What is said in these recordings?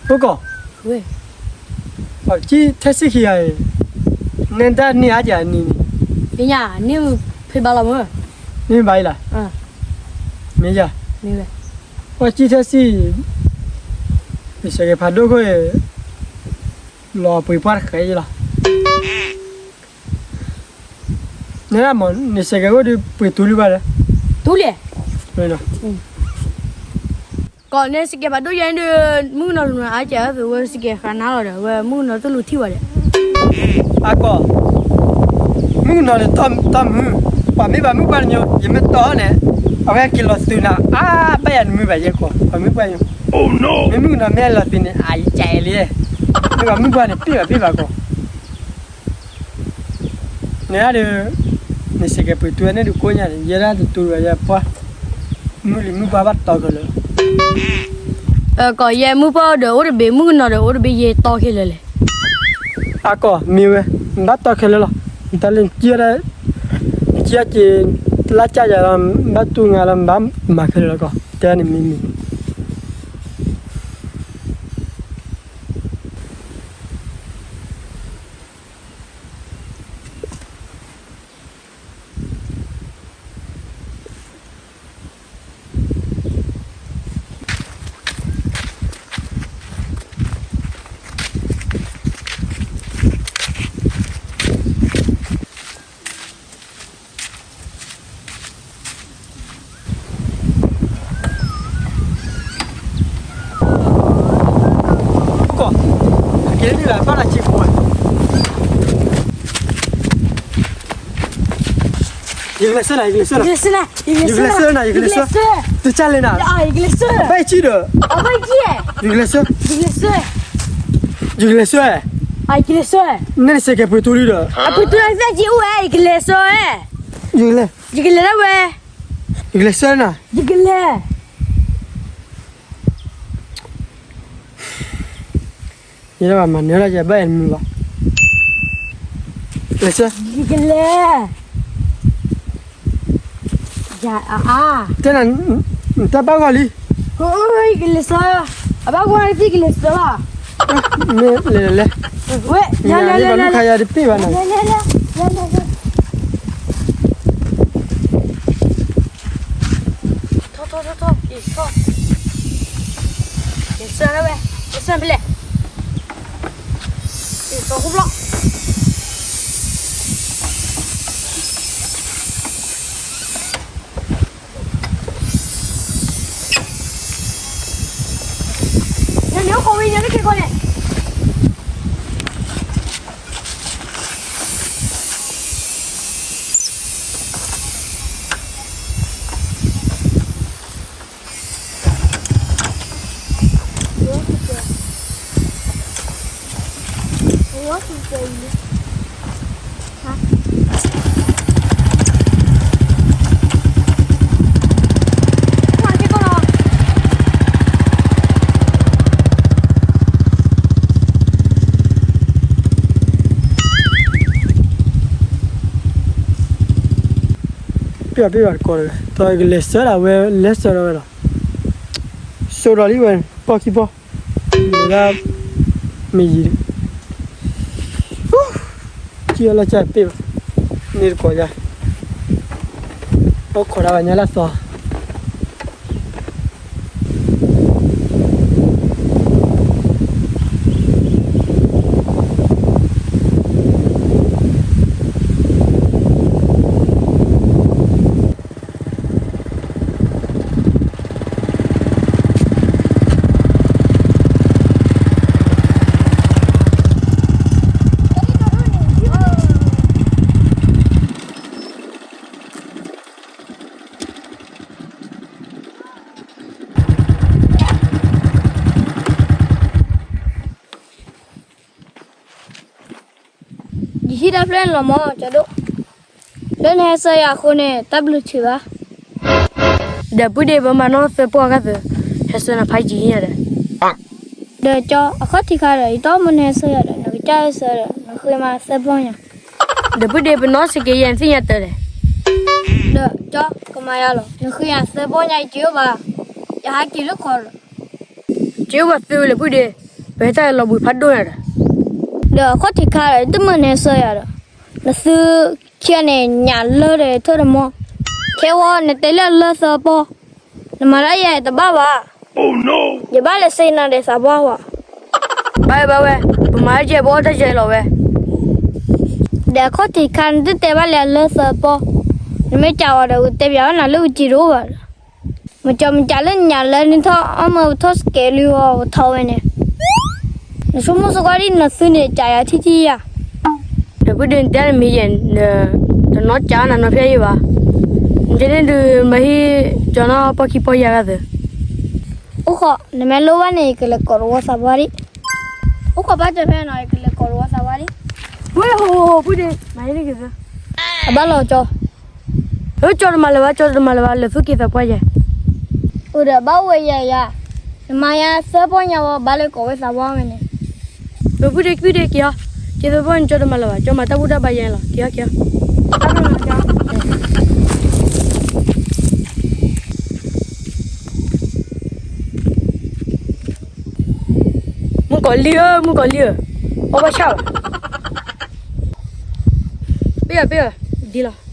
ဖိကီၢ်, ပှၤကံၣ်ထဲစံၣ်ခံဂၤအံၤ, နဲဒၣ်န့ၢ်အါကနံၤန့ၣ်, န့ၢ်ဖဲဘၣ်လီၤမ့ၢ်, န့ၢ်ဘၣ်အံၤလီၤ, မ့ၢ်ယၤ, ပှၤကံၣ်ထဲစံၣ်, ယစဲးကဲၤဖးဒိၣ်ခိၣ်အံၤ, လီၤပှ့ၤပှၢ်တဃဲးအံၤလီၤ. နမ့ၢ်နစဲးကဲၤအိၣ်ဒီးပှ့ၤတူလံဘၣ်ဒီး, တူလံ, ကီးန့ၣ်စဲးကဲၤဖးဒိၣ်ယဲဒုး, မုၣ်ကနီၤလူၤနၤအါကဲၤအသိးဝဲစဲးကဲၤဃာ်နၤလီၤဒီး ဝဲမုၣ်ကနီၤသူၣ်လူၤထံၣ်ဝဲဒီး, အကီး, မုၣ်ကနီၤန့ၣ်တမုာ်, ပှၤမ့ၢ်ဘၣ်မုၣ်ပှၢ်တညီ ယမ့ၢ်တီန့ၣ်, အဝဲက့ၤလီၤသုးနၤအါဘၣ်ယၤနမုာ်ဘၣ်ယဲကီး ပှၤမုၣ်ပှၢ်ညီ, မ့ၢ်မုၣ်ကနီၤမ့ၢ်လီၤသုးန့ၣ် အယဲလံ, မ့ၢ်ဘၣ်မုၣ်ပှၢ်န့ၣ် ပ့ၢ်ဘၣ်ပ့ၢ်ဘၣ်ကီး နဒၣ်ဒီး, နစဲးကဲၤပှ့ၤတူန့ၣ်ဒုးကိးညါန့ၣ် ယဲဒၣ်တတူဘၣ်ယဲပှၢ်, မုၣ်လံၤမုၣ်ပှၢ်ဘၣ်တီခဲလၢာ်လီၤ. ကီးယဲမုၣ်ပှၢ်ဒီးအိၣ်တဘ့ၣ် မုၣ်ကနီၤဒီးအိၣ်တဘ့ၣ် ယဲတီခဲလၢာ်လဲၣ်. အကီးမ့ၢ်ဝဲ, ဘၣ်တီခဲလၢာ်လီၤ, တၢ်လၢနကံၣ်ဝဲဒၣ်, နကံၣ်က့ၤ, လၢကၢ်ယၤလီၤ, ဘၣ်တူၢ်ငါလီၤ, ဘၣ်မၤခဲလၢာ်လီၤကီး တဲန့ၣ်မ့ၢ်မ့ၢ် ကီး, ကဲန့ၣ်လၢဘၣ်လၢဆံးဖိဝဲ, ယကလဲၤဆှၢနၤ ယကလဲၤဆှၢနၤ, ယကလဲၤဆှၢနၤ ယကလဲၤဆှၢ, တကၢ်လဲၣ်နၤ, ဘၣ်ဆံးဒီး, ယကလဲၤဆှၢ, ယကလဲၤဆှၢ, နဲနစဲးကဲၤပှ့ၤတူလံဒီး, ပှ့ၤတူလံသ့ၣ်ကံအိၣ်ဝဲ ယကလဲၤဆှၢ, ယကလဲၤဒၣ်ဝဲ, ယကလဲၤဆှၢနၤ, ယကလဲၤ ယဲဒၣ်ဘၣ်မၤနၢၤဒၣ်ယဘၣ်အဲၣ်မုာ်ဘၣ်, ကလဲၤဆှၢ, ယကလဲၤ, ယအါအါ, တဲနၤ, နတၢ်ဘၣ်ဂီၢ်လံ, ယကလဲၤဆှၢ, အဘၣ်ဂီၢ်လံသ့ၣ်ကလဲၤဆှၢလီၤ, မ့ၢ်လဲၤလဲၤလဲၤ, ဝဲ, လဲၤလဲၤလဲၤလဲၤ, လဲၤလဲၤလဲၤ, လဲၤလဲၤလဲၤ ထီၣ်ထီၣ်ထီၣ်ထီၣ်, က့ၤထီၣ်, က့ၤဆှၢဝဲ, က့ၤဆှၢဖဲလဲၣ်, က့ၤထီၣ်ဟူဘျီ, နန့ၣ်အိၣ်ခိးဝံၤညါလၢခံခီန့ၣ် ပ့ၢ်ဘၣ်ပ့ၢ်ဘၣ်တကိးတဂၤ ဒီးကလဲၤဆှၢဒၣ်ဝဲ လဲၤဆှၢဒၣ်ဝဲလီၤ. စိာ်ဒီးလံဝဲ ပီၢ်ခံပီၢ် မ့ၢ်ဒၣ် မ့ၢ်ယံၤ ကံၣ်အလီၢ်ကၢ်ပ့ၢ်ဘၣ် န့ၣ်တကိးယၤ အိၣ်ခိးဒၣ်ဝဲညါလၢအသီ ယဟံးတၢ်ဖျၢၣ်န့ၣ်လီၤမၢ် ကၠီဒိၣ်, လၢနဟဲဆှၢယၤအဃိန့ၣ် တၢ်ဘျုးဆံးဘၣ်. ဒီးပုၢ်ဒ့ ပမၤနီၢ်သၢပီၢ်ခါသုး ဟဲဆှၢနၤဖးယံာ်ညါဒီး, ဒီးကၠီ အခီၣ်ထံးခါဒီး ယတီၢ်မ့ၢ်နဟဲဆှၢယၤဒီး နကစၢ်ဟဲဆှၢဒီး နဃ့မးသၢပီၢ်ညါ. ဒီးပုၢ်ဒ့ ပနီၢ်စ့ၢ်ကီးယဲ နသ့ၣ်ညါတၢ်လဲၣ်. ဒီးကၠီ ကမၤယၤလီၤ နဃ့ယၤသၢပီၢ်ညါ ယစ့အိၣ်ဘၣ်, ယဟးက့ၤလၢခီဒီး, စ့အိၣ်ဘၣ်သ့ဝဲလဲၣ်ပုၢ်ဒ့ ပဟဲတၢ်လီၤဘှံးဖးဒိၣ်ညါဒီး, ဒီးအခီၣ်ထံးခါဒီး တမုၢ်နဟဲဆၢယၤဒီး, နသုခံဂၤန့ၣ် ညၣ်လၢဒီးထၢၣ်တမီၢ်, ခဲဝဲ နတဲလၢအလၢသၢပီၢ်, နမၤဒၣ်ယၤတဘၣ်ဘၣ်, ယဘၣ်လဲၤစ့နၤဒီးသးပှၢ်ဝဲ, ဘၣ်ဝဲဘၣ်ဝဲ, ပမၤတကဲ ပအီၣ်တၢ်ယဲလီၤဝဲ, ဒီးအခီၣ်ထံးခါ နတတဲဘၣ်လၢအလၢသၢပီၢ်, နမ့ၢ်ကးဝဲဒီး ကတဲပၠးဝဲနၤလၢကစံးတအိၣ်ဘၣ်ဒီး မကီမကးလၢညၣ်လၢနထီၣ်အီၣ်မၢပထီၣ်စကဲးလံအီၤပထီၣ်ဝဲန့ၣ်, နဆိကမိၣ်စ့ၢ်ကီးဒ်နသုန့ၣ် ကးယၤထံထံယၤ, ဒီးဖုဒ့ နတဲနမ့ၢ်ယဲၢ်, တနီၣ်ကးနၤနီၢ်ဖျဲၣ်ယံၤဘၣ်, နတဲန့ၣ်ဒုး မၤဟံးကၠီနီၢ်ပီၢ်ခံပီၢ်ယၤဂၤသၢ အိၣ်ဃီ, နမ့ၢ်လိၣ်ဘၣ်န့ၣ် ယကလဲၤကိးတဝီသးပှၢ်ဒံး, အိၣ်ဃီ ဘၣ်ကၠီဖဲနီၤ ယကလဲၤကိးတဝီသးပှၢ်ဒံး, ဝဲဟိဟိဟိ ဖုဒ့ မၤဟံးန့ၢ်က့ၤသၢ အဘၣ်လီၤကၠီ, အၢ ကၠီတမၤလၢၤဘၣ် ကၠီတမၤလၢၤဘၣ် လဲၤသူၣ်က့ၤသးပှၢ်ယဲၢ်, အိၣ်ဒီးဘၣ်ဝဲယၤယၤ, နမၤယၤသၢပီၢ်ညါဝဲ ဘၣ်လၢကိးဝဲသးပှၢ်ဝဲန့ၣ်, ဖုဒ့ ဖုဒ့ က့ၤအီၤ, က့ၤသၢပီၢ်န့ၣ် ကၠီတမၤလၢၤဘၣ် ကၠီမၤတၢ်ဘူၣ်တၢ်ဘါယဲၢ်လီၤ က့ၤအီၤ က့ၤအီၤ မုၣ်ကီၤလံၢ်ဧၢ မုၣ်ကီၤလံၢ်ဧၢ, အီၣ်ဘၣ်ဆၣ်ဘၣ်, ပ့ၢ်အီၤ ပ့ၢ်အီၤ ဒ်လီၤ.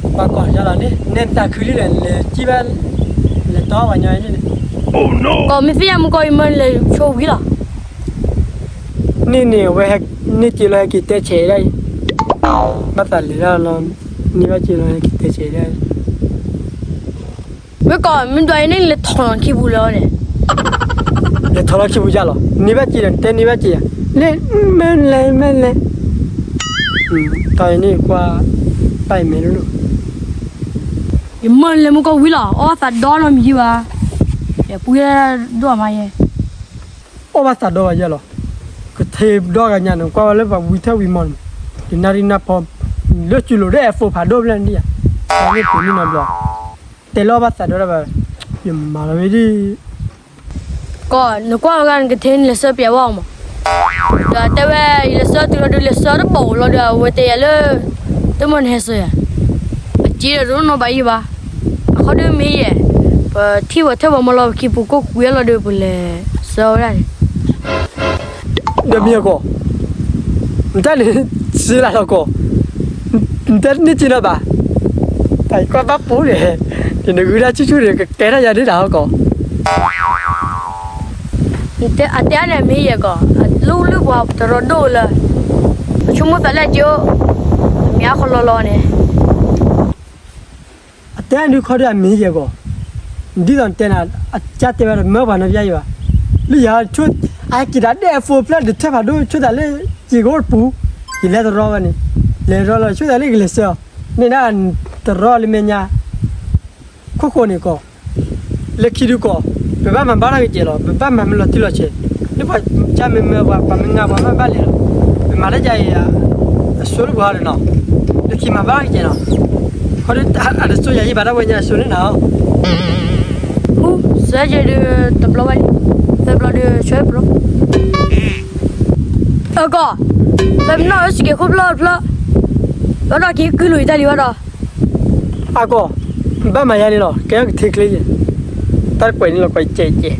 ပှၤကီၢ်ယါလီၤန့ၣ် နဲနတၢ်ခုလံလဲၣ် လဲၤကံဘၣ် လဲၤတီပှၤညီန့ၣ်န့ၣ်, ကီၢ်မ့ၢ်သ့ၣ်ညါမုၢ်ကီၢ်အံၤမၢနလဲၤဆိဝံၤလီၤ, န့ၣ်န့ၣ် အဝဲ န့ၣ်က့ၤလီၤဟဲက့ၤတဲဆဲးဒၣ်အံၤ, ဘၣ်သးလဲၤဒၣ်လီၤ, န့ၢ်ဘၣ်က့ၤလီၤဟဲက့ၤတဲဆဲးဒၣ်အံၤ မ့ၢ်ကီး မ့ၢ်ဒွးအံၤန့ၣ် လဲၤထီၣ်လီၤခံပူၤလၢၤန့ၣ်, လဲၤထီၣ်လီၤခံပူၤယါလီၤ, န့ၢ်ဘၣ်က့ၤဒီး နတဲန့ၢ်ဘၣ်က့ၤယါ, လဲၤ မ့ၢ်လဲၤ မ့ၢ်လဲၤ, တၢ်အံၤန့ၣ်ကွၢ်, တၢ်အံၤမဲာ်လိၤလိၤ, ယမၢနလဲၤမုၢ်ကီၢ်ဝံၤလီၤ အီၣ်သးဒီနီတမံၤဘၣ်, ယပှ့ၤဒိၣ်မးယဲ အီၣ်ဘၣ်သးဒီဘၣ်ယဲလီၤ, ကထ့ဒီဂၤညါန့ၣ် ကွၢ်ဝဲလၢပှၤဝံထၢၣ်ဝံမီၢ်န့ၣ်, ယနၣ်ရံၣ်နၢ်ဖီ, လၢစူၤလိာ်ဒီး F four ဖးဒိၣ်ဖျၢၣ်န့ၣ်ဒံးဧါ, မ့ၢ်ပှ့ၤန့ၢ်နီတဘျီ, တဲလၢအီၣ်ဘၣ်သးဒီတၢ်ဘၣ်, ယမၤလီၤဝဲဒ် ကီး နကွၢ်ဝဲဂၤ နကထ့နလဲၤဆှၢပျဲဝဲအီၤမး, ဒီးတဲဝဲ ယလဲၤဆှၢတုၤလီၤဒုး လဲၤဆှၢတဘၣ်အိၣ်လီၤဒီး အဝဲတဲယၤလၢ တမ့ၢ်နဟဲဆှၢယၤ, အစ့ဒီးတနီၣ်ဘၣ်ယံၤဘၣ်, အခီဒုးမ့ၢ်ယဲၢ်, ပထံၣ်ဝဲထၢၣ်ဝဲမီၢ်လီၤ ပခံပူၤကိၢ်ကွံာ်အလီၤဒီး ပလဲၤဆှၢဝဲဒၣ်န့ၣ် ဒီးမ့ၢ်အကီး, နတၢ်န့ၣ် စံးလၢလီၤကီး, နတၢ်န့ၣ်စံးလီၤဘၣ်, တၢ်အံၤကွၢ်ဘၣ်ပူၤန့ၣ်, ယနဂုၢ်ဒၣ်ဆူၣ်ဆူၣ်န့ၣ် ကကဲထီၣ်ယၤဒ်တၢ်ဟီၣ်ကီး, နတဲအတဲန့ၣ်မ့ၢ်ယဲၢ်ကီး, အလူၢ်လုၢ်ပှၤတရီဒီလၢ, ပဆိကမိၣ်သးလၢအကၠိ, မ့ၢ်အါခီလီၤလီၤန့ၣ် အတဲအဒုးခီဒုးအမ့ၢ်ယဲၢ်ကီး, ဒ်သိးနတဲနၤ, အကၢ်တဲဝဲဒီးမၢပှၤနီၢ်ပယါအံၤဘၣ်, လၢယၤဆိ, အဟဲက့ၤတၢ်ဒဲးအဖိဖျၢၣ်ဒုးထၢၣ်ဖးဒိၣ်ဆိသးလၢ, က့ၤကအိၣ်တပူၤ, ယလဲၤတရီဝဲန့ၣ်, လဲၤတရီလီၤဆိသးလၢကလဲၤဆှၢအီၤ, န့ၣ်ဒၣ်, တရီလၢမဲာ်ညါ, ခိၣ်ဃိန့ၣ်ကီး လၢခံဒုးကီး, ပဘၣ်မၤဘၣ်ထီၣ်ကစဲးလီၤ ပဘၣ်မၤမ့ၢ်လီၤတံၢ်လီၤဆဲး, လၢပှၤကၢ်မ့ၢ်မၢပှၤ ပှၤမ့ၢ်ငါပှၤဘၣ်ဘၣ်လဲၤလီၤ, ပမၤလၢယၤအံၤ, အစိလၢပှၤဟီဒီးနီၤ, လၢခံမၤဘၣ်ထီၣ်ကစဲးလီၤ, ခီဒုး, အတစိယၤယံၤဘၣ်ဒၣ်ဝဲညါအစိန့ၣ်နီၤ, ဟူ, စၢယဲဒုး, တဘျီဝဲ, သၢဘျီဒုး ဆွဲပျီ အကီး, ပမ့ၢ်နီၢ်အၢစက့းခိၣ်ဖျၢၣ်ဖျၢၣ်, ဘၣ်ဒီးက့ၤကုၢ်လိာ်ယတၢ်လံဘၣ်ဒီး, အကီး, ဘၣ်မၤယါန့ၣ်လီၤ ကဲထီၣ်ကထ့ချ့ယဲၢ်, တၢ်တကွဲးန့ၣ်လီၤကွဲးကဲးကဲး,